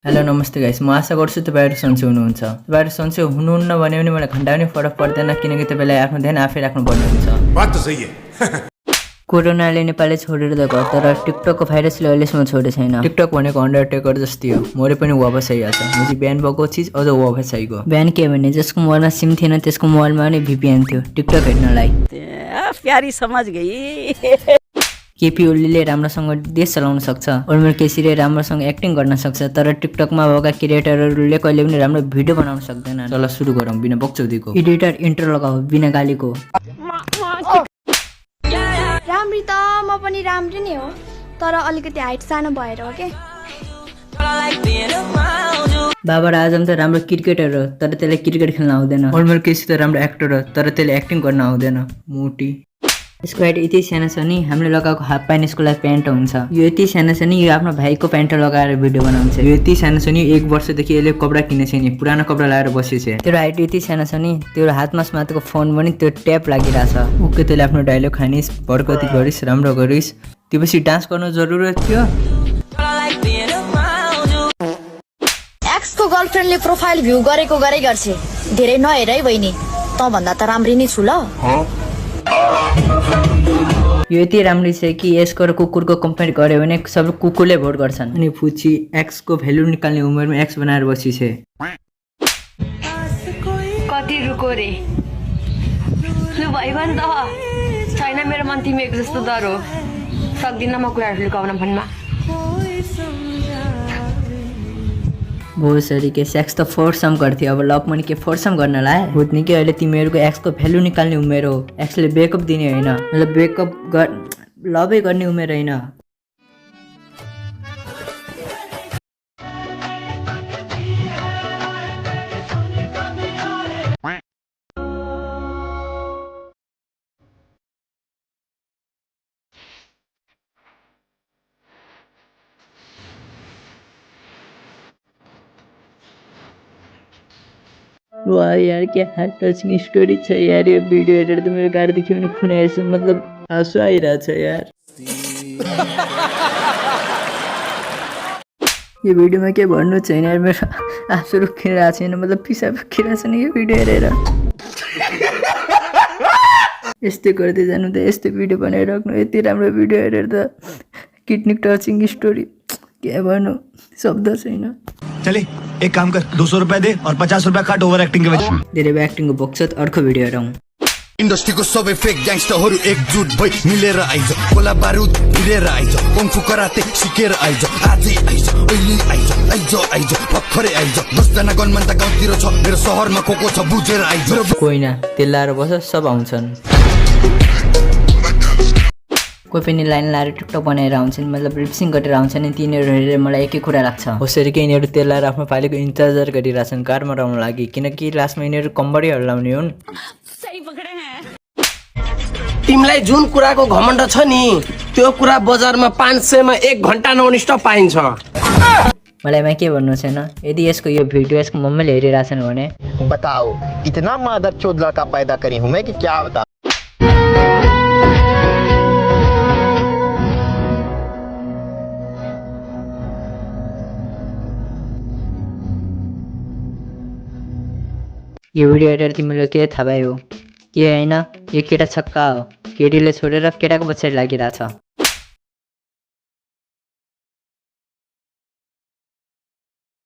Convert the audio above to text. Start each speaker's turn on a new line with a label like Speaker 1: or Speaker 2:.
Speaker 1: Hello नमस्ते guys, म आशा गर्छु तपाईहरु सन्चै हुनुहुन्छ। तपाईहरु सन्चै हुनुहुन्न भने पनि मलाई घण्टा पनि फरक पर्दैन, किनकि तपाईलाई आफ्नो ध्यान आफै राख्नुपर्ने हुन्छ।
Speaker 2: बात तो सही है।
Speaker 1: कोरोनाले नेपालले छोडेर त गयो, तर टिकटकको भाइरसले अहिलेसम्म छोडेको छैन। टिकटक भनेको अन्डरटेकर जस्तै हो, मरे पनि वापस आइहाल्छ। मुझे बिहान भएको चिज अझ वापस आइगयो। बिहान के भने जसको मोबाइलमा सिम थिएन त्यसको मोबाइलमा नै VPN थियो टिकटक हेर्नलाई।
Speaker 3: प्यारी समझ गई।
Speaker 1: केपी ओलीले राम्रोसँग देश चलाउन सक्छ, उर्मिला केसीले राम्रोसँग एक्टिङ गर्न सक्छ, तर टिकटकमा भएका क्रिएटरहरूले कहिले पनि राम्रो भिडियो बनाउन सक्दैन। चल सुरु गरौँ बिना बकचौदीको। एडिटर इन्ट्रो लगाऊ बिना गालीको।
Speaker 4: राम्री त म पनि राम्री नै हो, तर अलिकति हाइट सानो भएर हो के।
Speaker 1: बाबर आजम त राम्रो क्रिकेटर हो, तर त्यसलाई क्रिकेट खेल्न आउँदैन। उर्मिला केसी त राम्रो एक्टर हो, तर त्यसले एक्टिङ गर्न आउँदैन। मोटी यसको हाइट यति सानो छ नि हामीले लगाएको हाफ प्यान्ट यसको लागि प्यान्ट हुन्छ। यो यति सानो छ नि यो आफ्नो भाइको प्यान्ट लगाएर भिडियो बनाउँछ। यो यति सानो छ नि 1 वर्षदेखि यसले कपडा किनेछ नि, पुरानो कपडा लगाएर बसेछ। तेरो हाइट यति सानो छ नि तेरो हातमा समातेको फोन पनि त्यो ट्याप लागिरहेछ। ओके त्यसले आफ्नो डायलग खानिस्, भरकती गरिस्, राम्रो गरिस्, त्यसपछि डान्स गर्नु जरुरत थियो।
Speaker 4: एक्सको गर्लफ्रेन्डले प्रोफाइल भ्यू गरेको गरे गर्छ, धेरै नहेर है बहिनी, त भन्दा त राम्री नै छु ल।
Speaker 1: यो यति राम्रो छ कि यसको र कुकुरको कम्पेयर गर्यो भने सबै कुकुरले भोट गर्छन्। अनि फुची एक्स को भ्यालु निकाल्ने उमेरमा एक्स बनाएर बसिछ।
Speaker 5: कति रुको रे लु भयो नि त, छैन मेरो मन तिमीको जस्तो डर हो, सक्दिनँ म कुराहरू लुकाउन भन्न।
Speaker 1: बहुत सरी के सेक्स त फोर्सम गर्थ्यो, अब लभ पनि के फोर्सम गर्न लाए बुझ्ने कि अहिले तिमीहरूको एक्सको भ्यालु निकाल्ने उमेर हो। एक्सले ब्रेकअप दिने होइन, मतलब लभै गर्ने उमेर होइन। वाह यार क्या टचिङ स्टोरी छ यार। यो भिडियो हेरेर त मेरो गाडीदेखि पनि खुन आएछ, मतलब आँसु आइरहेछ यार। यो भिडियोमा के भन्नु छैन यार, मेरो आँसु रुकिरहेको छैन, मतलब पिसाब रुकिरहेको छैन यो भिडियो हेरेर। यस्तै गर्दै जानु त, यस्तै भिडियो बनाइराख्नु। यति राम्रो भिडियो हेरेर त किडनी टचिङ स्टोरी के भन्नु, शब्द छैन।
Speaker 6: चले एक काम कर, 200 रुपए दे और 50 रुपए काट ओभर एक्टिङ के वजह।
Speaker 1: धेरै एक्टिङको बक्सत अर्को भिडियो हेरौँ।
Speaker 6: इन्डस्ट्रीको सबै फेक ग्याङ्स्टरहरू एकजुट भई मिलेर आइज, गोला बारुद भिडेर आइज, कुङफु कराते सिकेर आइज, आजै आइज, अहिले आइज, आइज भर्खरै आइज। 10 जना गनमन त गाउँतिर छ, मेरो सहरमा को छ बुझेर आइज।
Speaker 1: कोइना तेल लाएर बस सब आउँछन्। कोही पनि लाइन लाएर टिकटक बनाएर आउँछन्, मतलब लिपसिङ गरेर आउँछन्। अनि तिनीहरू हेरेर मलाई एकै कुरा लाग्छ, होसरी कि यिनीहरू तेल लाएर आफ्नो पालीको इन्तजार गरिरहेछन् कारमा आउन लागि, किनकि लास्टमा यिनीहरू कम्बडीहरू लाउने हुन्।
Speaker 7: तिमीलाई जुन कुराको घमण्ड छ नि त्यो कुरा बजारमा 500 मा 1 घण्टा ननस्टप पाइन्छ।
Speaker 1: मलाई के भन्नु छैन, यदि यसको यो भिडियो यसको मम्मीले हेरिरहेछन् भने
Speaker 8: बताओ इतना मादरचोद लड़का पैदा करी हूं मैं कि क्या बता। यो भिडियो हेरेर तिमीले के थाहा भयो के होइन, यो केटा छक्का हो, केटीले छोडेर केटाको पछाडि लागिरहेछ।